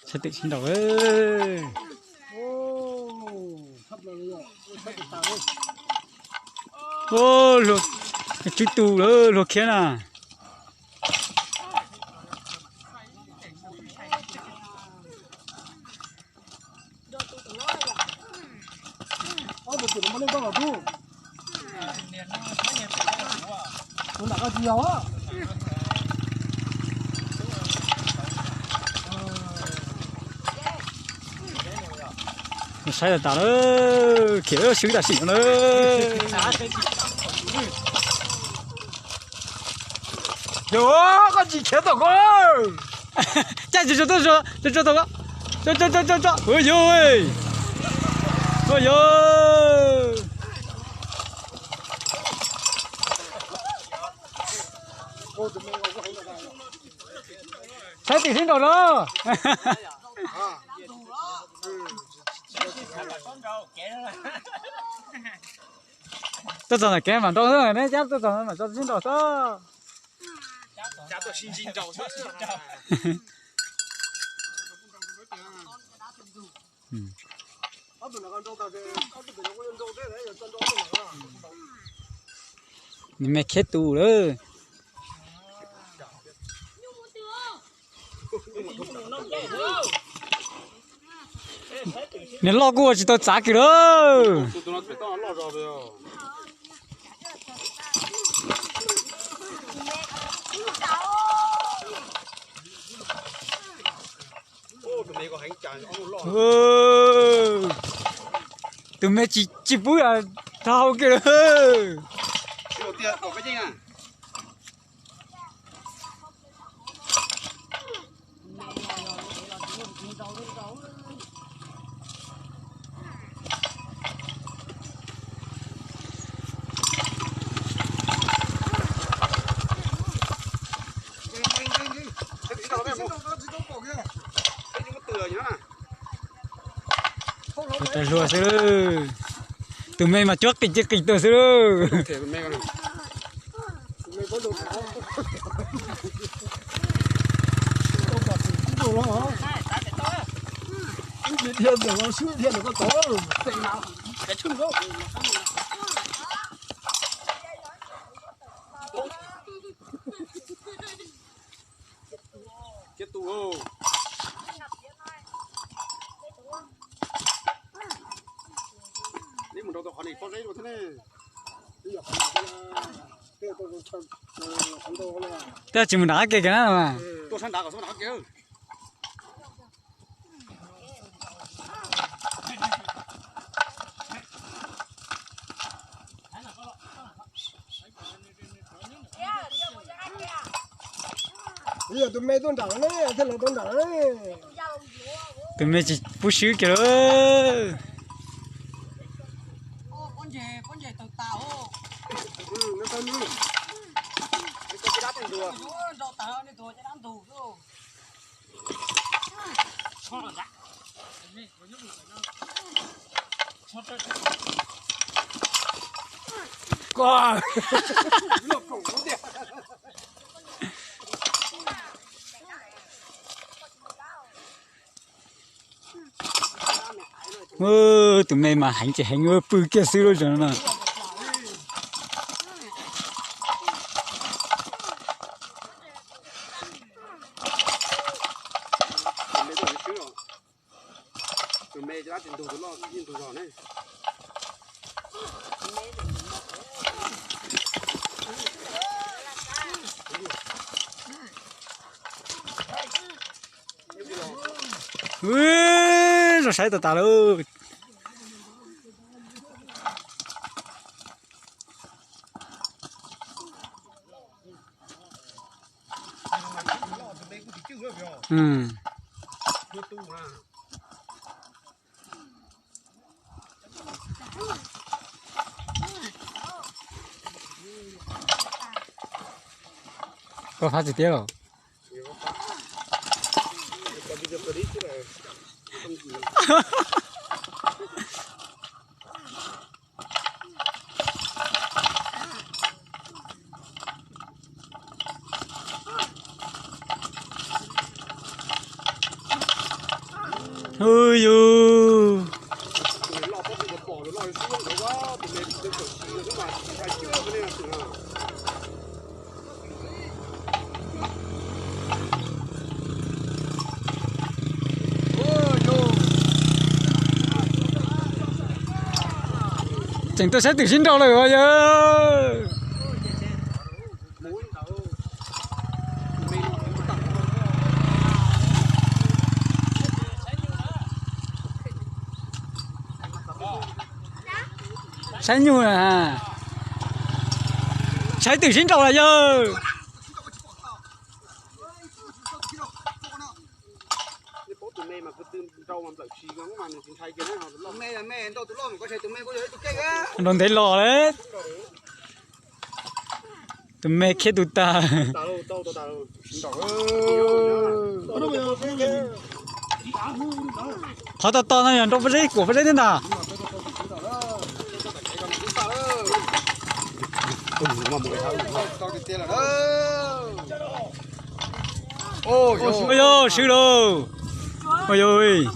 Saib twm sib nraus. Tswb tus lawm, luag khiab na. Saib tas tas lawm, khiav swb tam sim no lawm. Yog koj tsis khiav tom ko. Caij tsis tso tuaj, tso tso tom ko. Tso tso tso tso tso. Ua yog, ua yog. Saib twm sib nraus no. Tuaj txog ntawm kev mam nrau xwb, neb cab tuaj txog mam tso sib nraus xwb. Nws me khiab tus lawm. Nws loj kuj ua tsis tau txav kiag lawm. Tus me tsis tsis pub rau kiag lawm. Tus rais hluas xwb, tus me mas cuab qis cia qis tuag xwb. Tej tsis mus nram qab ke kiag na. Tus me tuaj nram ne, thiaj li tuaj nram ne. Tus me tsis pub swb kiag lawm. Tus me mas heev ces heev, pw kiag xwb lub zoo no. Zoo saib tas tas lawm. Koj fab tsis tiab los? Ui yus. Tseem tuaj saib twm sib nraus lawm os yawg. Saib nyuj, saib twm sib nraus lawm yawg. Nrau ntev los lawm. Tus me khiav tus tag. Qhov tau tau no yog nrau pob zeb, kuam pob zeb thiab ntag. Ua yog swb lauj. Ua yog.